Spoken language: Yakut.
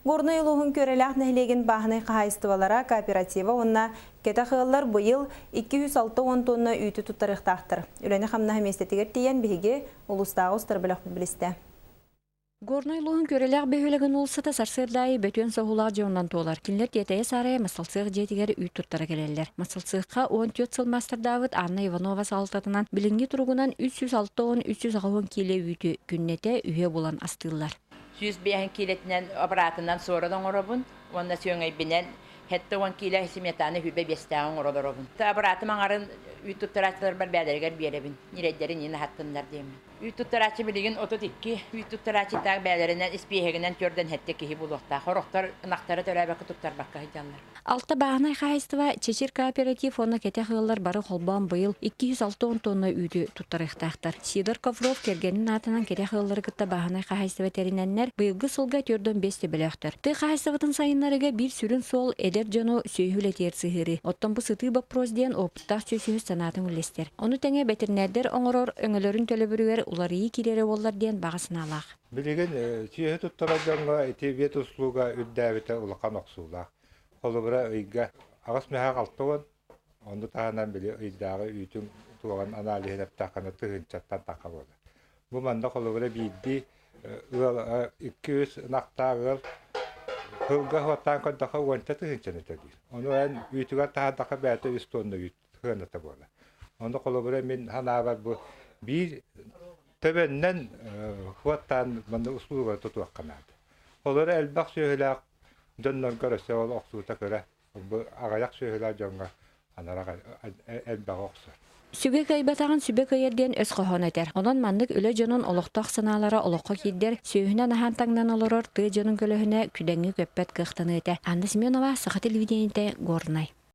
Горнай улууһун Күөрэлээх нэһилиэгин бааһынай хаһаайыстыбалара кооператива уонна кэтэх ыаллар быйыл 260 тонна үүтү туттарыахтаахтар. Үлэни-хамнаһы миэстэтигэр тиийэн биһиги улуустааҕы устар бөлөхпүт билистэ. Горнай улууһун Күөрэлээх бөһүөлэгин уулуссата сарсыарда аайы бөтүөн соһуулаах дьонунан туолар. Кинилэр тиэтэйэ-саарайа Масалсыах дьиэтигэр үүт туттара кэлэллэр. Масалсыахха 14 сыл маастардаабыт Анна Иванова салалтатынан билиҥҥи туругунан 360-380 киилэ үүтү күннэтэ үһүө булан астыыллар. 105 киилэтинэн аппаратынан суоран оҥоробун уонна сүөҥэйбинэн 70 киилэ сметаны хүбэ биэстээҕи оҥоролоробун. Аппаратым аҥарын үүт туттарааччыларбар бээлэригэр биэрэбин, ньирэйдэрин иин аһаттыннар диэммин. Үүт туттарааччы билигин 32 үүт туттарааччытаах бээлэринэн испииһэгинэн төрдөн сэттэ киһи булуохтаах. Сорохтор ынахтара төрөөбөккө туттарбакка сылдьаллар. Алта бааһынай хаһаайыстыба Чэчир кооператив уонна кэтэх ыаллар бары холбоон быйыл 260 тонна үүтү туттарыахтаахтар. Сидор Ковров кэргэнин аатынан кэтэх ыаллары кытта бааһынай хаһаайыстыба тэринэннэр быйылгы сылга 45 төбөлөөхтөр. Тыа хаһаайыстыбатын сайыннарыыга биир сүрүн суол эдэр дьону сүөһү үлэтигэр сыһыарыы. Оттон бу сытыы боппуруос диэн опыттаах сүөсүһүт санаатын үллэстэр. Ону тэҥэ бэтэринээрдэр оҥорор өҥөлөрүн төлөбүрүгэр уларыйыы киирэрэ буоллар диэн баҕа санаалаах. Билигин сүөһү туттарар дьоҥҥо ити ветуслуга үрдээбитэ улахан охсуулаах. Холобура, ыйга 8 мөһөөх 60, ону таһынан били ыйдааҕы үүтүн туоҕун аналиһын эптэххинэ тыһыынчаттан таха буолар. Бу манна холобура биирдии ыал 2-3 ынахтаах ыал сылга суоттаан көрдөххө 10-ча тыһыынчаны төлүүр. Ону эн үүтүгэр таһаардахха бэйэтэ 3 тонна үүт сыаната буолар. Ону холобура мин санаабар бу биир төбөннөн суоттаан манна услуга тутуохха наада. Олору элбэх сүөһүлээх дьоннорго өссө ол охсуута кыра. Бу аҕыйах сүөһүлээх дьоҥҥо анарах элбэҕи охсор. Сүгэ кыайбатаҕын сүбэ кыайар диэн өс хоһооно этэр. Онон маннык үлэ дьонун олохтоох санаалара олоххо киирдэр, сүөһүнэн аһаан таҥнан олорор тыа дьонун көлөһүнэ күдэҥҥэ көппөт кыахтаныа этэ. Анна Семенова, Саха телевидениетэ, Горнай.